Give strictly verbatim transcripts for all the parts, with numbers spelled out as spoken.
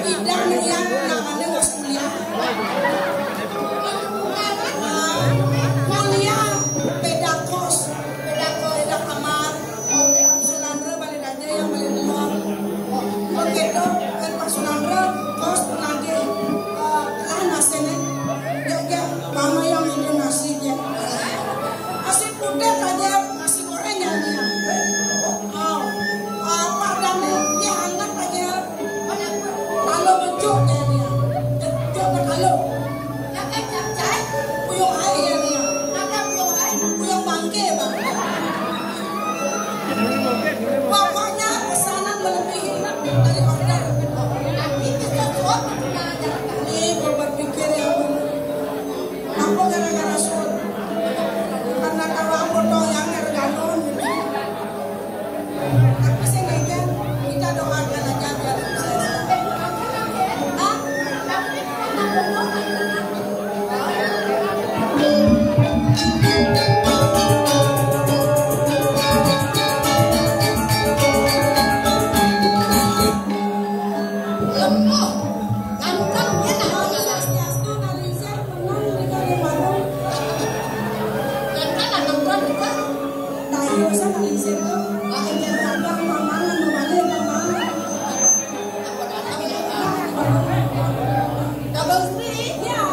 Tidak, yang namanya nggak kuliah. Kuliah beda kos, beda kos, beda kamar. Sunandra balik aja yang balik luar. Oke tuh, kan Pak Sunandra kos lagi, eh, lah nasene. Dia, dia mama yang bikin nasi dia. Nasi putih aja, nasi goreng ya dia. Oh, apa dan dia hangat aja. Kalau bejuk ya dia. Bejuk kalau. Puyung air ya dia. Ada puyung air. Puyung bangke, Bang. Pokoknya pesanan melebihi dari order. Ini bisa suap atau jangan-jangan? Ini berpikir ya, Bang. Apa gara-gara suap? Karena kalau aku doang yang tergantung. Tapi sih, Megan, kita doakan aja biar sukses. Hah? Lemah. Ganteng, dia nak. Swastiastu, Nalingsir, menang di kali warung. Ganteng, ganteng, ganteng. Tayo sa Nalingsir tuh. Pakai jam terbang, pamangan, mau balik, pamangan. Double three? Ya.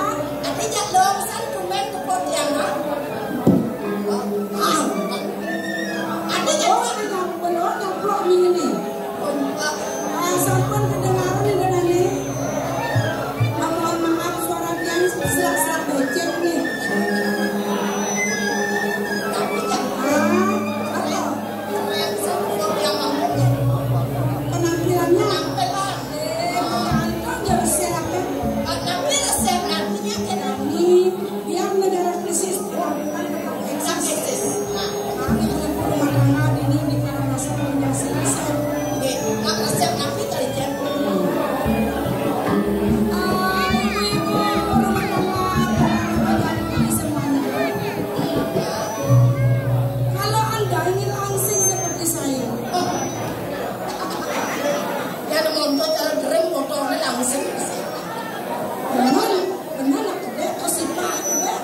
Ati jak longsan tumben ke Pontianak. Ah. Ati jak. Oh, yang belum, yang belum ini. Ah, sampun kedengaran ini, Dani. Ah, mohon maaf, suara tiang serak-serak becek nih. Tapi jak. Ah, apa? Penampilannya. Penampilan. Eh, tergantung dari siapa. Tapi resep nantinya kita ini biar negara krisis, bukan negara krisis. Nah, kami punya rumah tangga ini di Karangasem punya si resep. Oke, nah, resep nanti kali ya. Ah, ibu-ibu, rumah tangga, semuanya. Kalau Anda ingin langsing seperti saya, oh. Ya, ada motor, cara dereng motornya langsing. Benar, benar, aku deh, kau sih, Pak, deh.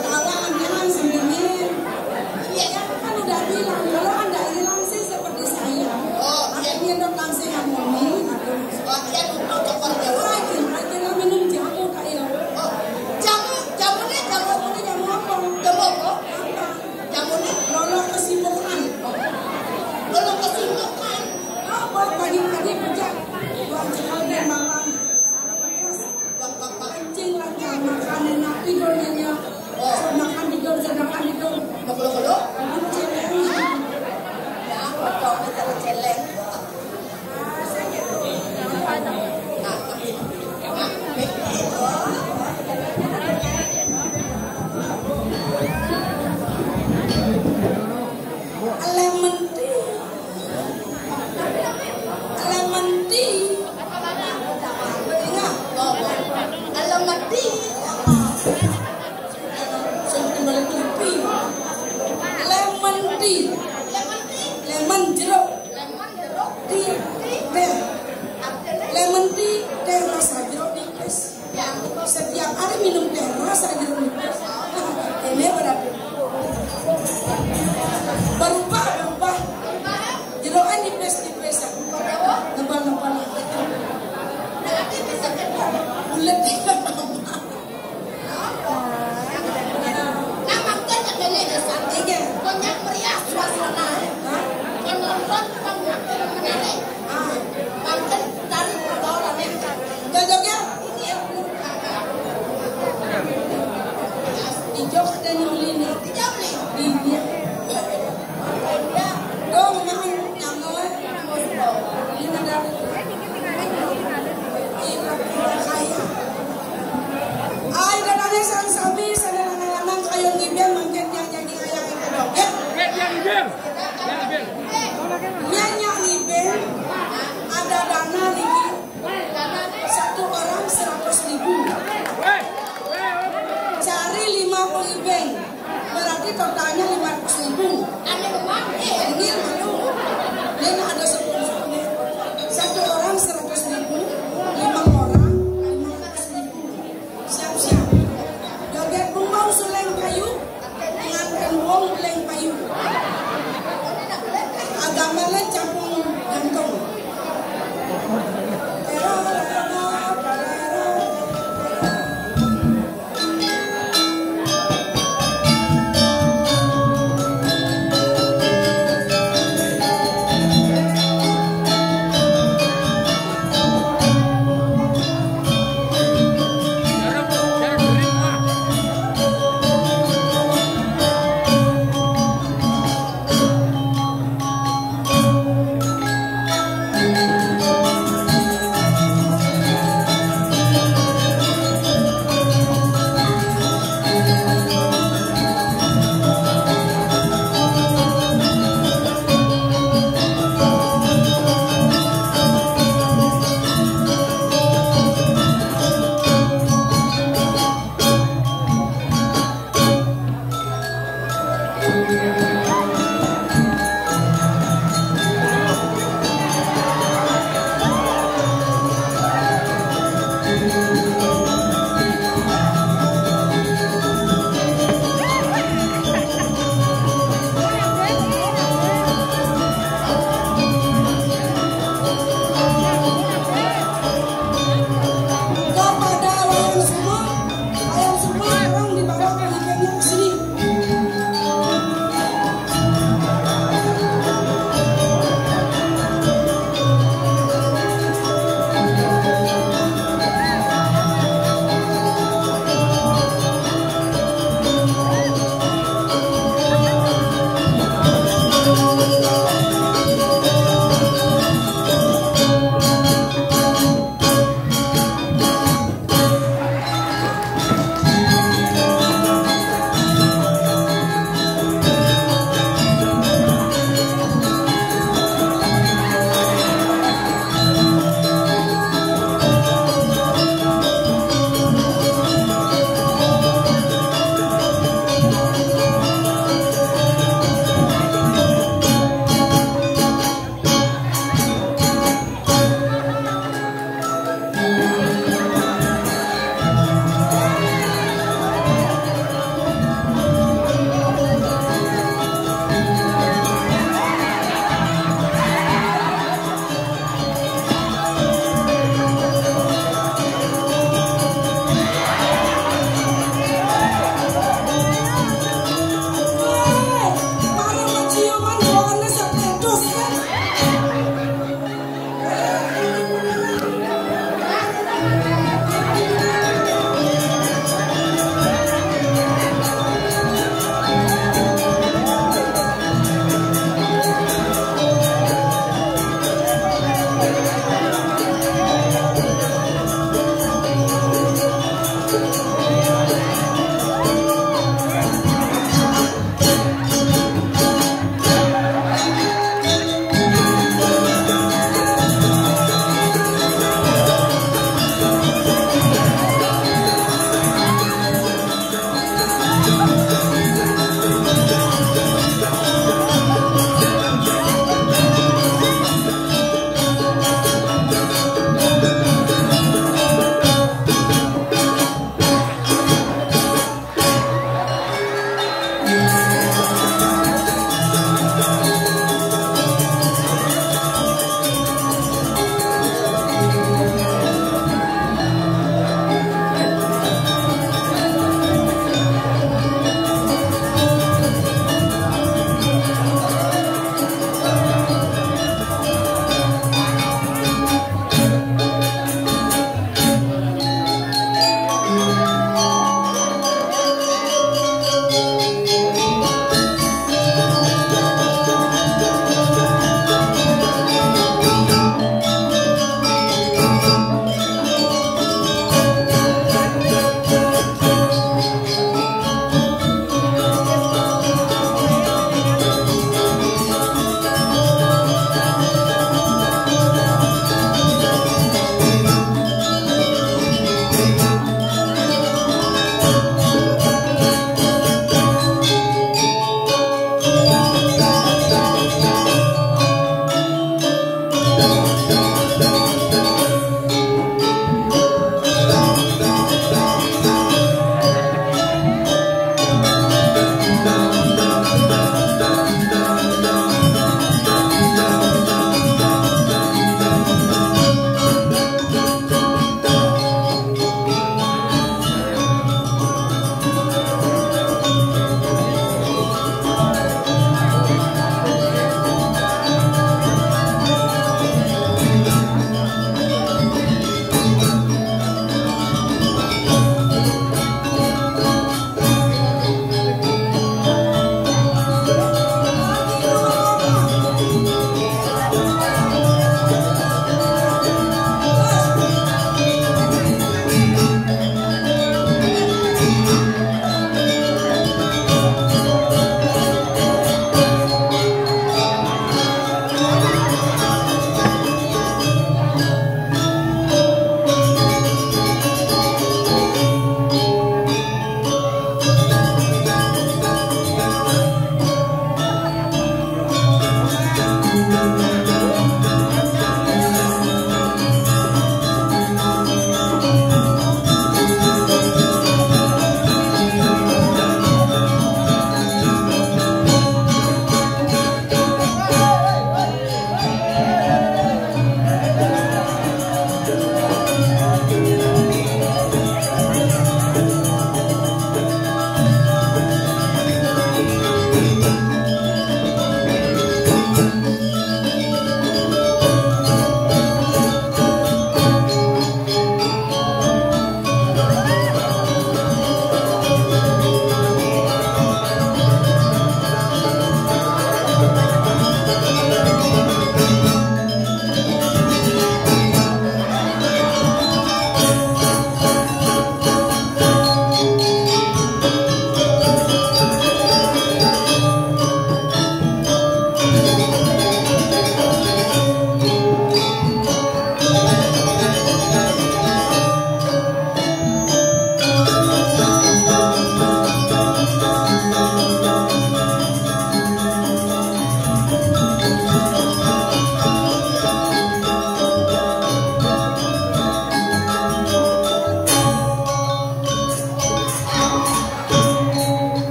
Tawa, bilang sendiri. Iya, ya, kan udah bilang, kalau Anda ini langsing seperti saya, oh, iya. Ada yang langsing harmoni, ada yang. Oh, iya, betul, betul, betul. Rajin, rajin minum jamu, Kak, ya. Oh, jamu, jamunya jamu apa? Jamu apa? Jamu apa? Apa? Jamuné lolo kesibukan. Lolo kesibukan. Apa pagi-pagi kerja? Buang cekal dan malam. Buang apa? Kencing lancar, makan enak, tidur nyenyak. Oh. Saya makan tidur, saya makan tidur. Mau kelo-kelo? Makan celeng. Ya, betul, celeng.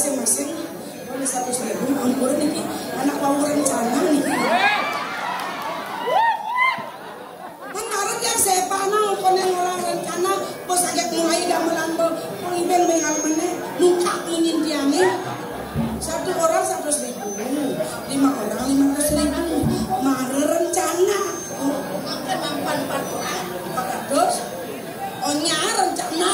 Masing-masing, kalau seratus ribu, ampun niki, anak wau rencana niki. Kan arep yang sepana, kono orang rencana, bos agak mulai gamelan, bo, pengiben mengal meneh, nungkak munyin tiangnya. Satu orang seratus ribu, lima orang lima ratus ribu, mare rencana. Makan mampan empat orang, empat ratus. Onya rencana.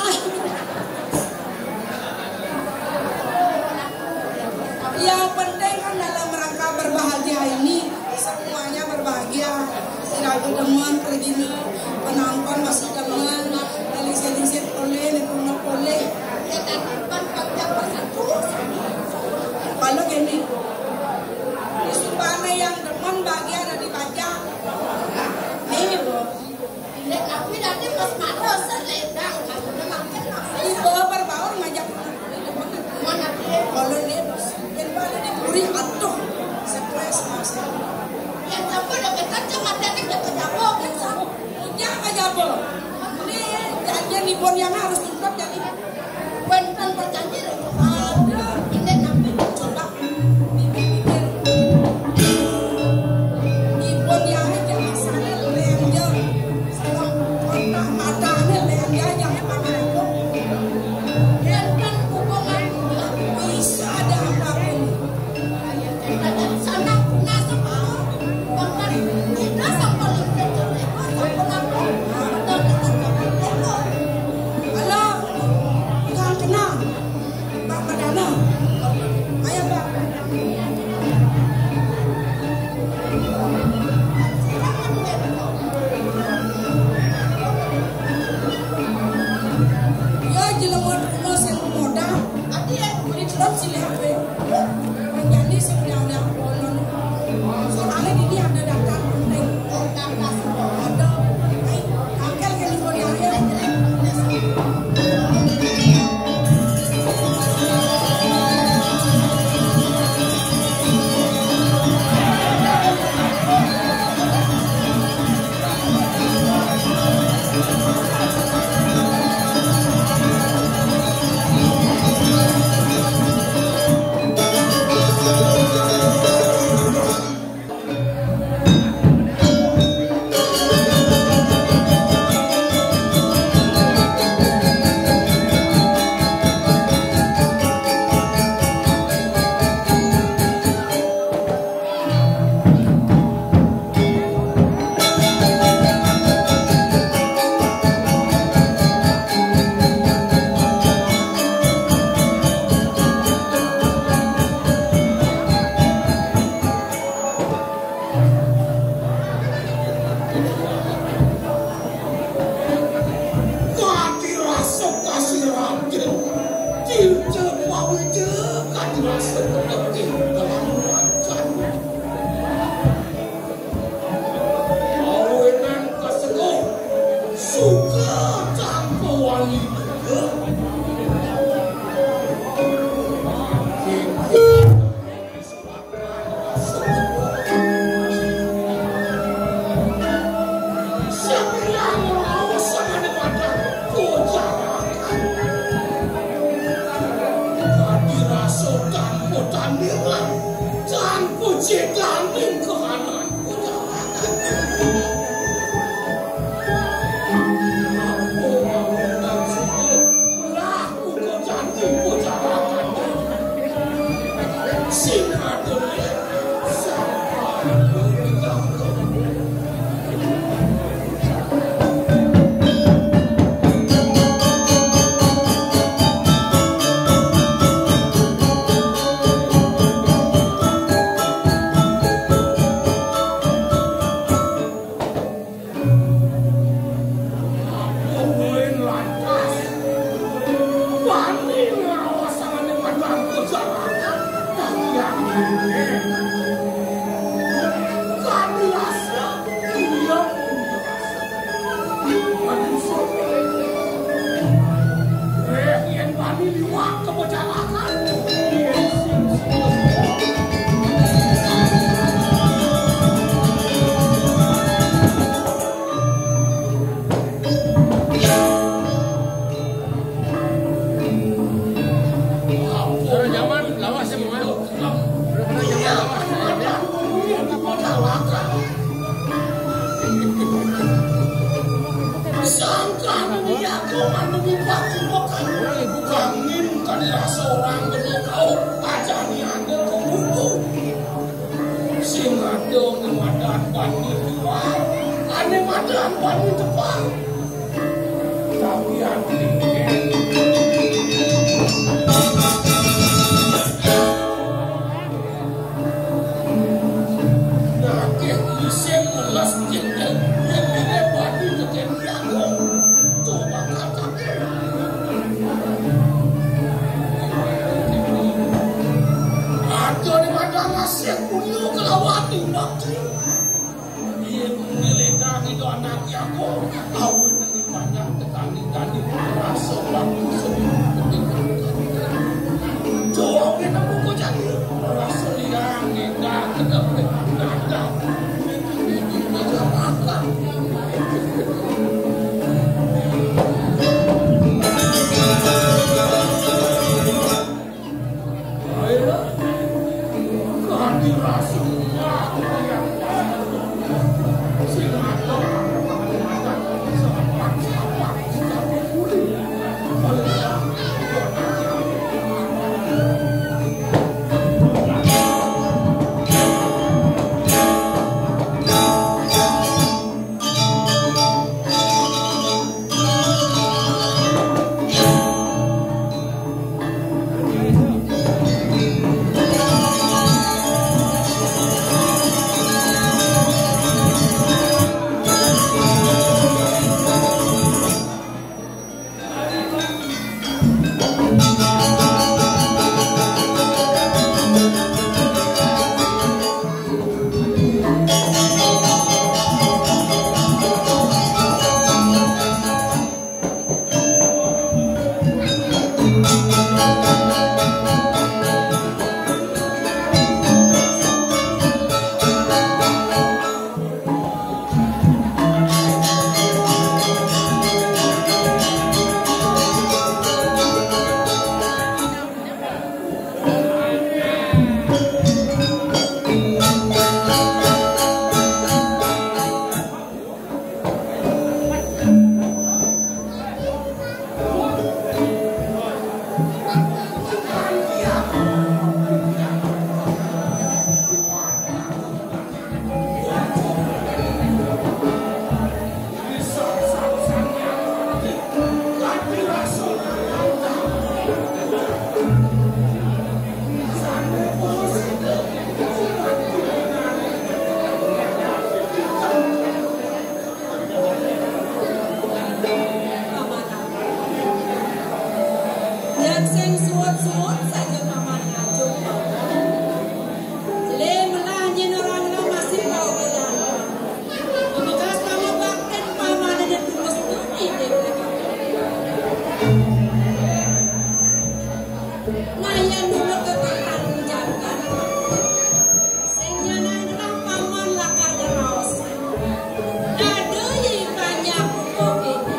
Yang penting kan dalam rangka berbahagia ini, semuanya berbahagia. Sira demen pergi, penonton masih demen, dari sini oleh, di rumah oleh. Kalau gini, di Subana yang demen bahagia ada di baca. Nih, Bu. Lek aku nanti pas maros, ledang, aku udah makan apa? Ibu berbaur ngajak mana dia? Kalau dia, yang pada di puri, aduh, stres masih. Yang sampai udah kencang, cuma tadi udah kejabok, kan, sama. Punya aja, Bu. Ini janjian ibu yang harus tuntas jadi. Wénten perjanjian. Ada. Ini nabi coba. Pikir-pikir. Ibu dia aja asalnya lenja. Sama kotak matanya lenja yang pakai itu. Wénten hubungan bisa ada apapun. Halo, Kang Kenal, Pak Perdana. Ayo, Pak. Ya, jelema rumah sing modal. Ati ya, kulit celok sih, lihat, weh. Menjadi sing undang-undang kolon. Soalnya ini ada daftar penting. Oh, daftar. Ada. Ayo, angkel ke info di akhir. Kati rasa kasih raden, cinta pawija kati rasa penting dalam rancana. Awinan kaseluh suka tanpa wali duka. Sabilang raos sangane padang kojarakan. Kadi rasa tanpa tandingan, tanpa cedaning kahanan kojarakan. Apa mawon suka Anu mibak mibak kan. Angin kan rasa orang beno kau. Aja ni ada kau buku. Sing ada ni madan bani luar. Ane madan bani depan. Tapi ati nakih isin melas jengkel. Yang ini bani teken jago. Coba katakan. Ada di mana nasib punya kelawan di bakti. Iya, ngeledangi do anak aku. Awin ini banyak tekani-kani rasa waktu sendiri. Jawab kita buku jadi. Rasa liang, kita kedap, kita Yang sing suwut-suwut saja paman aja. Jele melah nyen orang-orang masih bau bejalan. Bekas kamu bakten paman aja tulus tuh ide. Nah, yang dulu kekatan jagat. Sing nyanah ngerah paman lakar ngeraos. Dada ye banyak buka kene.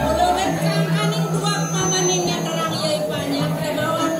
Mula wit sangkaning duak paman ing ngenderang ye banyak lebawan.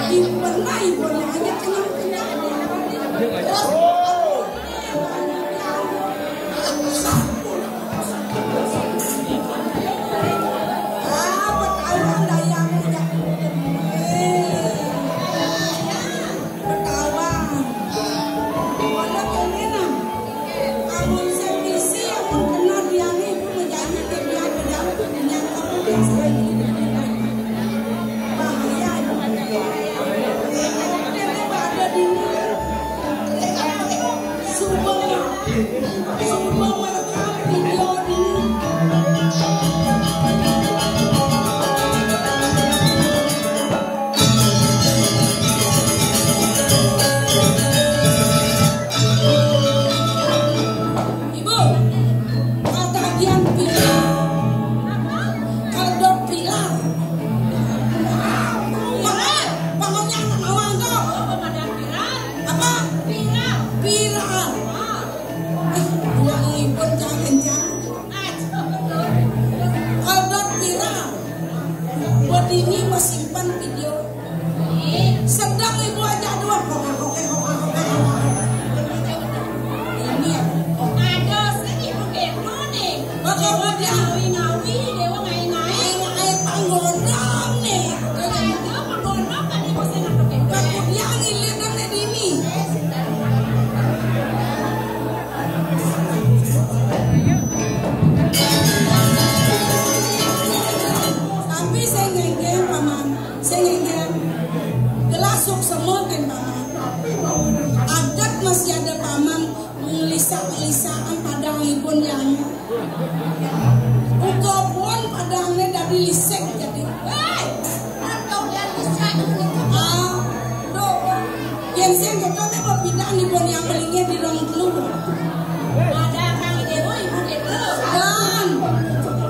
Di pernah ibu hanya kenyang-kenyang. Ah, Betawi dayang. Eh, Betawi. Wala kene nah. Amun sing misi, amun kena diane ibu menjanji ke dia ke dalam kenyang kamu biasa ini. Bahaya ibu. Ada di sumber, sumber merekam video ini. Ibu, katagian pilar. Kedot pilar. Pilar. Bangunnya anak awang tuh. Apa? Pilar. Pilar. Eh, dua ibu jangan kencang. Kedot pilar. Buat ini mau simpan video. Sedang ibu aja dua. Hoka, hoka, hoka, hoka, hoka. Ini ya. Ada sih ibu kepo nih. Bapak udah ngawi-ngawi, dewa ngai-ngai. Ngai panggonang nih. Ada panggonang kan ibu saya nggak pakai. Bapak dia ngilir kan nih dini. Tapi sing ngengkeng, Paman, sing ngengkeng. Gelasuk semotin, Paman. Adat masih ada, Paman, ngelisah-ngelisaan padang ibun yang. Uga pun padangnya dari lisik jadi. Hei, atau dari lisik. Ah, Yen sing keto nek pepindahan ibu yang melingin di rong telu. Ada Kang Dewo, Ibu Dewo. Bang.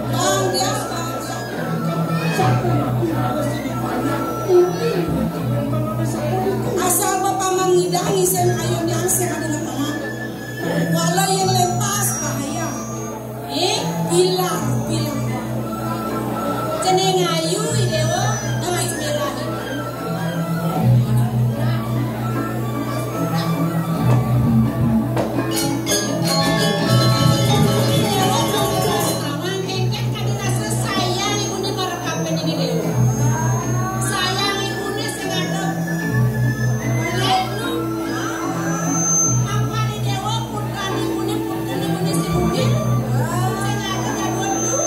Bang dia. Asal Bapak mangidang isen ayo yang sing ada nang tengah. Walau yang lepas bahaya. Eh, bilang, bilang. Jeneng ayu, Dewa, nang ayu merah. Sayang ibune marang kabeh iki, Dewa. Sayang ibune sing ngadep. Apane Dewa, putrane ibune, putrane ibune sing mungkin. Sing ngadep ya dua dulu.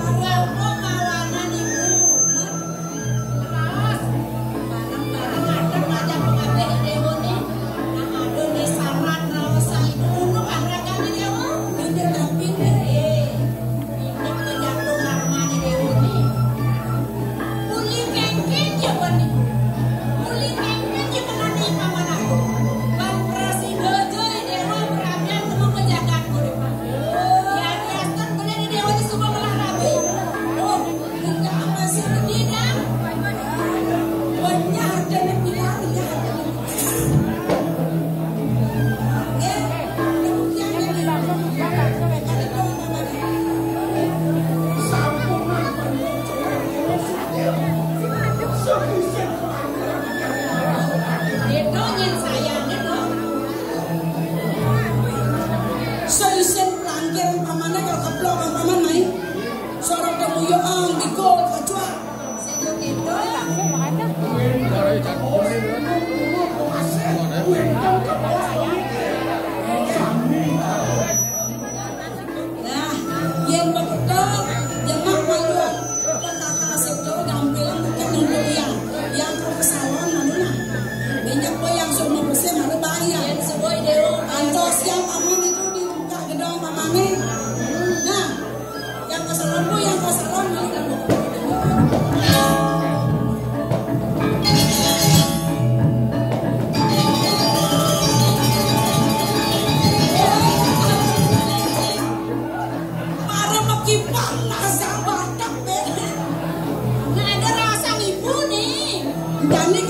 Barang kok mawanan ibu. Raos. Barang-barang ngadep wajah pengabeh Dewa ni. Nah, aduh, ni sarat raos ibu. Unu kan ragane Dewa. Ini tapi ni. Eh. Ibu kejatuh karmane Dewa ni. Uli kengkeng ya, Bang, ibu. Uli kengkeng ya, kena ni paman aku. Bang, prasida aja, Dewa, beramian temu pejagat kudu. Ya, biasa bener ni Dewa ni suka malah rabi. Oh, enggak apa sih, dia dah. Banyak ada ni pilar, ya. Seisin pelangkir umpamane kalau keblok umpamane, sorot kemuyoan, bikul, kecuak. Nah, yen bebeto, jemak maluan. Kata-kata sedo, dampilan bukan yang yang. Yang ke salon, mana nah? Minyak boy yang semua bersih, mana bayar. Yang sesuai Dewa. Antos yang paman itu dibuka gedong pamane. Nah, yang ke salon, yang ke salon, mana Para mekipang nasa badak be. Nah, ada rasa ibu nih. Jani